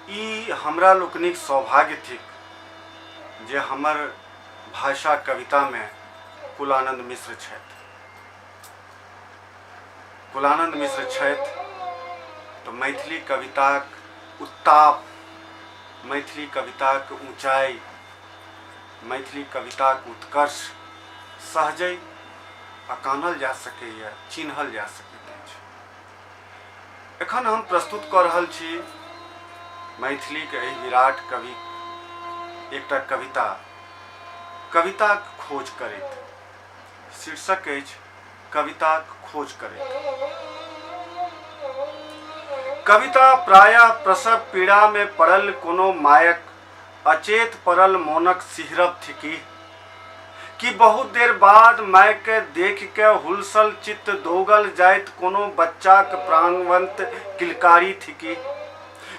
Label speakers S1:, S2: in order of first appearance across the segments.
S1: ई हमरा लोकनिक सौभाग्य थिक जे हमर भाषा कवितामे कुलानन्द मिश्र छथि। कुलानन्द मिश्र छथि तऽ मैथिली कविताक उत्ताप, मैथिली कविताक ऊँचाइ, मैथिली कविताक उत्कर्ष सहजहि अकानल जा सकैए, चिन्हल जा सकैत अछि। एखन हम प्रस्तुत कऽ रहल छी मैथिलीके एहि विराट कविक एकटा कविता, कविताक खोज करैत। शीर्षक अछि कविताक खोज करैत। कविता प्रायः प्रसव पीड़ा में पड़ल कोनो मायक अचेत पड़ल मोनक सिहरब थिकीह कि बहुत देर बाद मायकेँ देखि कऽ हुलसल चित्त दौगल जाइत कोनो बच्चाक प्राणवंत किलकारी थिकीह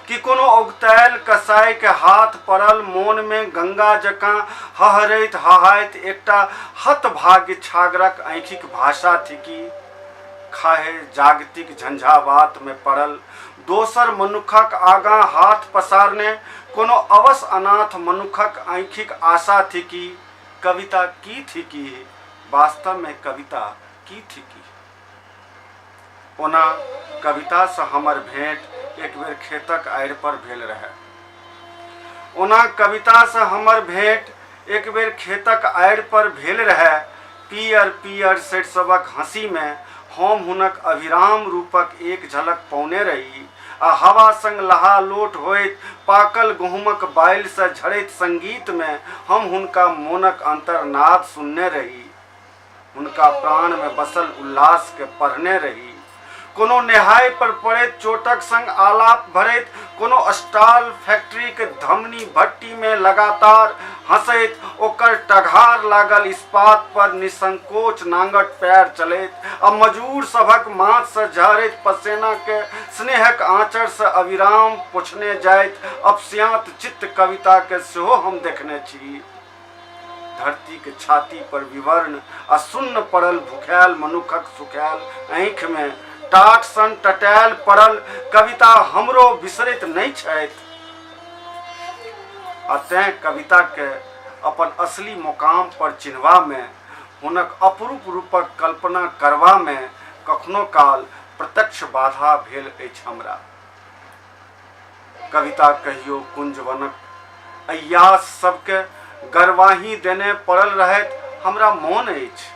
S1: कि कोनो औगतायल कसाइक हाथ पड़ल मोनमे गंगा जकाँ हहरैत हहाइत एकटा हतभाग्य छागरक आँखिक भाषा थिकी। खाहे जागतिक झंझावातमे पड़ल दोसर मनुक्खक आगाँ हाथ पसारने कोनो अवश अनाथ मनुक्खक आँखिक आशा थिकी। कविता की थिकीह? वास्तवमे कविता की थिकीह? ओना कवितासँ हमर भेंट एक बेर खेतक आड़ि पर भेल रहए। ओना कवितासँ हमर भेंट एक बेर खेतक आड़ि पर भेल रहए। पीयर पीयर सरिसबक हँसीमे हम हुनक अभिराम रूपक एक झलक पौने रही आ हवा संग लहालोट होइत पाकल गहूमक बाइलसँ झड़ैत संगीतमे हम हुनका मोनक अन्तर्नाद सुनने रही। हुनका प्राणमे बसल उल्लासकेँ पढ़ने रही। कोनो नेहाइ पर पड़ैत चोटक संग आलाप भरैत, कोनो स्टाल फैक्ट्रीक धमनी भट्टीमे लगातार हँसैत, ओकर टघार लागल इस्पात पर निःसंकोच नांगट पैर चलैत आ मजूर सभक माथसँ झहरैत पसेनाकेँ स्नेहक आँचरसँ अविराम पोछने जाइत अपस्याँत चित्त कविताकेँ सेहो हम देखने छी। धरतीक छाती पर विवर्ण आ सुन्न पड़ल भुखायल मनुखक सुखायल आँखिमे टाट सन टटायल पड़ल कविता हमरो बिसरैत नहि छथि आ तेँ कविताके अपन असली मोकाम पर चिन्हबामे, हुनक अपरूप रूपक कल्पना करबामे कखनो काल प्रत्यक्ष बाधा भेल अछि हमरा। कविता कहियो कुंजवनक अय्यास सबके गरवाही देने पड़ल रहैत हमरा मोन अछि।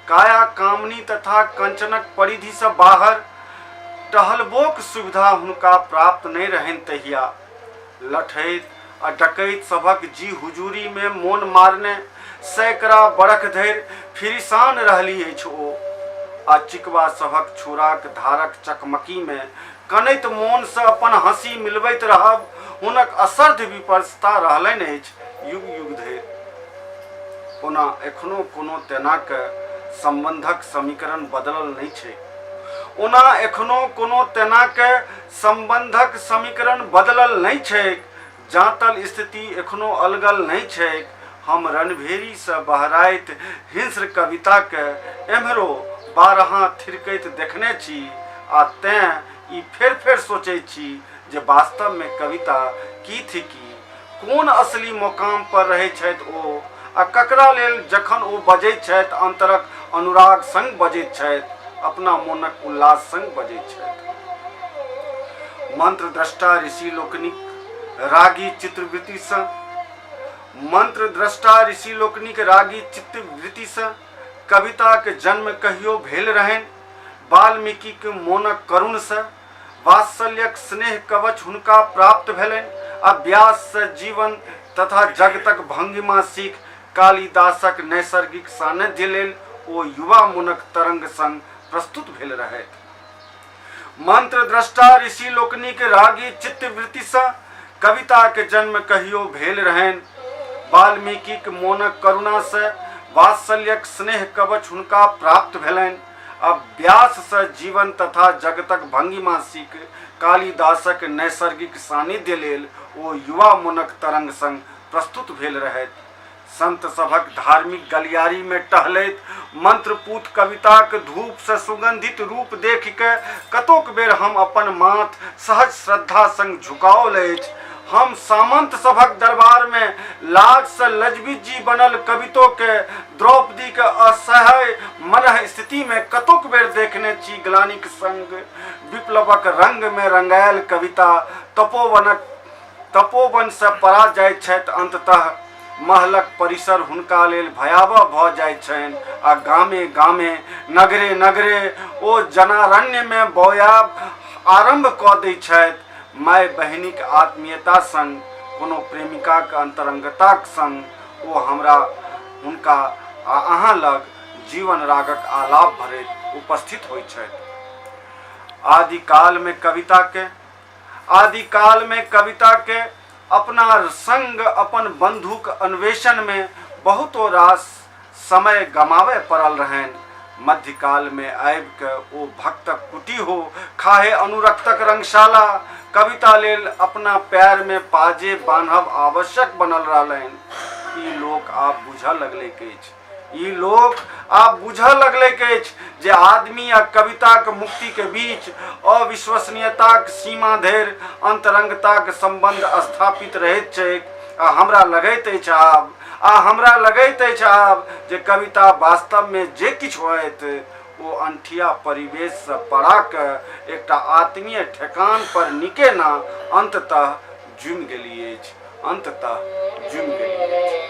S1: काया कामनी तथा कंचनक परिधिसँ बाहर टहलबोक सुविधा हुनका प्राप्त नहि रहनि तहिया। लठैत आ डकैत सभक जी हुजूरीमे मोन मारने सैकड़ा बरख धरि फिरिसान रहली अछि ओ। आ चिकबा सभक छुराक धारक चकमकीमे कनैत मोनसँ अपन हँसी मिलबैत रहब हुनक असर्ध विपरसता रहलनि अछि युग-युग धरि। ओना एखनो कोनो तेनाक सम्बन्धक समीकरण बदलल नहि छैक। ओना एखनो कोनो तेनाक सम्बन्धक समीकरण बदलल नहि छैक। जाँतल स्थिति एखनो अलगल नहि छैक। हम रणभेरीसँ बहराइत हिंस्र कविताकेँ एम्हरो बारहा थिरकैत देखने छी आ तेँ ई फेर-फेर सोचैत छी जे वास्तवमे कविता की थिकी, कोन असली मोकाम पर रहैत छथि ओ आ ककरा लेल जखन ओ बजैत छथि अन्तरक अनुराग संग बजैत छथि, अपना मोनक उल्लास संग बजैत छथि। मंत्रद्रष्टा ऋषि लोकनिक रागी चित्रवृत्तिसँ मंत्रद्रष्टा ऋषि लोकनिक रागी चित्तवृत्तिसँ कविताक जन्म कहियो भेल रहनि। वाल्मीकिक मोनक करुणसँ वात्सल्यक स्नेह कवच हुनका प्राप्त भेलनि आ व्याससँ जीवन तथा जगतक भंगिमा सीख कालिदासक नैसर्गिक सान्निध्य लेल ओ युवा मोनक तरंग संग प्रस्तुत भेल रहथि। मंत्रद्रष्टा ऋषि लोकनिक रागी चित्तवृत्तिसँ कविताक जन्म कहियो भेल रहनि। वाल्मीकिक मोनक करुणासँ वात्सल्यक स्नेह कवच हुनका प्राप्त भेलनि आ व्याससँ जीवन तथा जगतक भंगिमा सीख कालिदासक नैसर्गिक सान्निध्य लेल ओ युवा मोनक तरंग संग प्रस्तुत भेल रहथि। संत सभक धार्मिक गलियारी मे टहलैत मंत्रपूत कविताक धूप से सुगंधित रूप देखि के कतोक बेर हम अपन माथ सहज श्रद्धा संग झुकाओल अछि। हम सामंत सभक दरबार मे लाज से लजबिज्जी बनल कवितो के द्रौपदी के असह्य मनः स्थिति मे कतोक बेर देखने छी। ग्लानिक संग विप्लवक रंग मे रंगायल कविता तपोवन से परा जाइत छथि। अंततः महलक परिसर हुनका लेल भयावह भऽ जाइत छनि आ गामे गामे, नगरे नगरे ओ जनारण्य मे बौआयब आरम्भ कऽ दैत छथि। माय बहिनिक आत्मीयता संग, कोनो प्रेमिकाक अंतरंगताक संग ओ हमरा, हुनका आ अहाँ लग जीवन रागक आलाप भरैत उपस्थित होइत छथि। आदिकाल मे कविता के आदिकाल मे कविता के अपना संग अपन बंधुक अन्वेषण मे बहुतो रास समय गमाबय पड़ल रहनि। मध्यकाल मे आबि क ओ भक्तक कुटी हो खाहे अनुरक्तक रंगशाला, कविता लेल अपना पैर मे पाजेब बान्हब आवश्यक बनल रहलनि। ई लोक आब बूझय लगलैक अछि। ई लोक आब बूझऽ लगलैक अछि जे आदमी आ कविताक मुक्तिके बीच अविश्वसनीयताक सीमा धरि अंतरंगताक संबंध स्थापित रहैत छैक। आ हमरा लगैत अछि आब आ हमरा लगैत अछि आब जे कविता वास्तवमे जे किछु होयत ओ अनठिया परिवेशसँ पड़ा कऽ एकटा आत्मीय ठेकान पर निके ना अंततः जुमि गेली अछि, अंततः जुमि गेली अछि।